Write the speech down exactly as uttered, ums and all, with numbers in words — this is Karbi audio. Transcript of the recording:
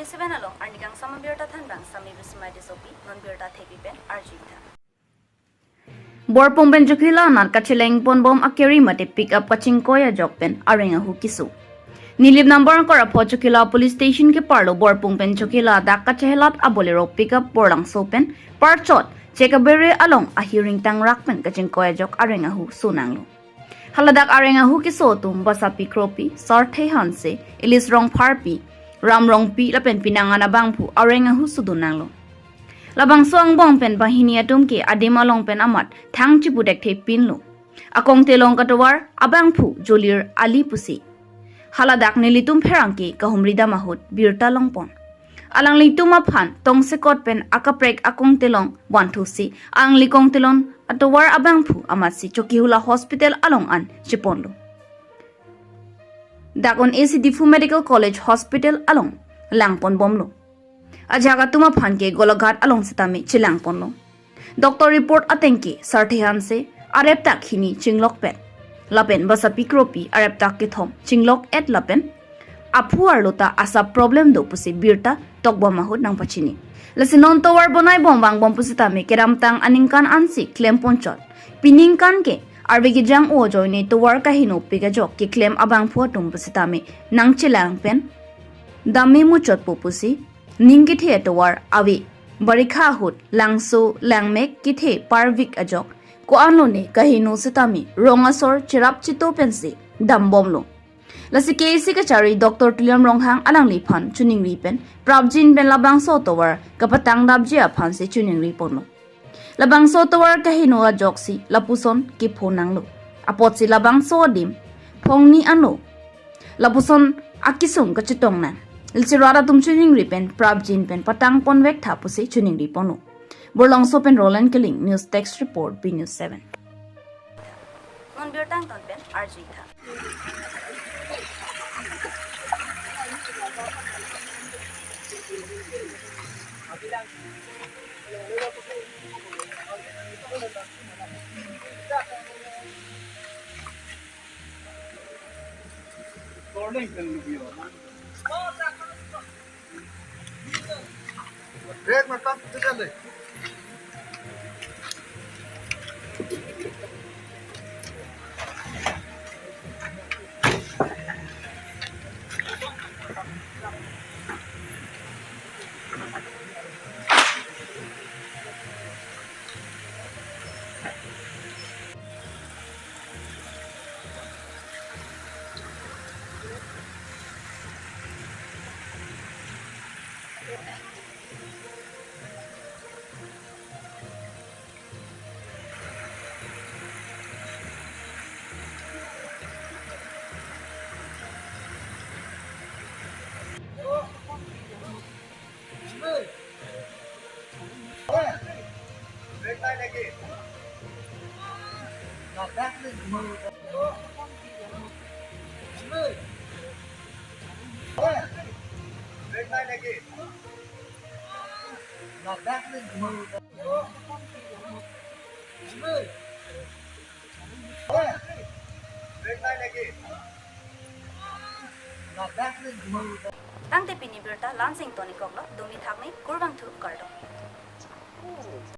Seven along arni kangsam abirta thanbang Sami Bismai Tissopi, non birta thepi pen arju-ik tha. Borpung pen Chokihola anat kacheleng ponbom akeri mate pickup kachingkoi ajok pen areng ahu keso. Nilip number angkor apho Chokihola Police Station keparlo Borpung pen Chokihola adak kachehelat a Bolero pickup Borlangso pen parchot Chekabere along ahiring tangrak pen kachingkoi ajok areng ahu sonanglo. Haladak areng ahu keso atum Basapi Kropi, Sarthe Hanse, Elis Rongpharpi, Ram Rongpi lapen penang an abangphu areng ahu sudun nanglo. Labangso angbong pen banghini atum ke adim along pen amat thang chipudekthe pinlo. Akongtelong katovar abangphu Jolir Ali pusi. Haladak nelitum pherangke kahumri dam ahut birta longpon. Alanglitum aphan tongsekot pen akaprek akongtelong vanthusi alangli kongtelong atovar abangphu amatsi Chokihola Hospital along an cheponlo. Dak un-e si Diphu Medical College Hospital along langponbomlo. Ajahak atum aphan ke Golaghat along sitame chelangponlo. Doctor report ateng ke Sarthe Hanse arep tak hini chinglok pen lapen Basapi Kropi arep tak kethom chinglok et lapen aphu arlo ta asap problem do pusi birta tokbom ahut nangpachini. Lasi non tovar bonaibom vangbom pusitame kedamtang aningkan ansi klemponchot. Piningkan ke arve kejang-o ajoine tovar kahinopik ajok keklem abangphu atum pusitame nangchelang pen dam memuchotpo pusi ning kethe atovar ave. Barikha ahut langso langmek kethe parvik ajok ko-anlone kahino sitame rong asor cherap cheto pensi dambomlo. Lasi K A C kachari Doctor Tuliram Ronghang alangliphan chiningri pen prapjin pen labangso tovar kapatangdapji aphansi chiningri ponlo. Labangso tovar kahino ajoksi lapuson kepho nanglo. Apotsi labangso adim phongni ano lapuson akesung kachetong nang. Lasi rat atum chiningri pen prapjin pen patangponvek tha pusi chiningri ponlo. Borlangso pen Roland Killing, News Desk Report, B News seven. Non birta angton pen arju-ik tha. Break matang putus ale. Tangte pini birta la-ansi ingtonikoklo, dumi thakmi, kurvangthu, kardom.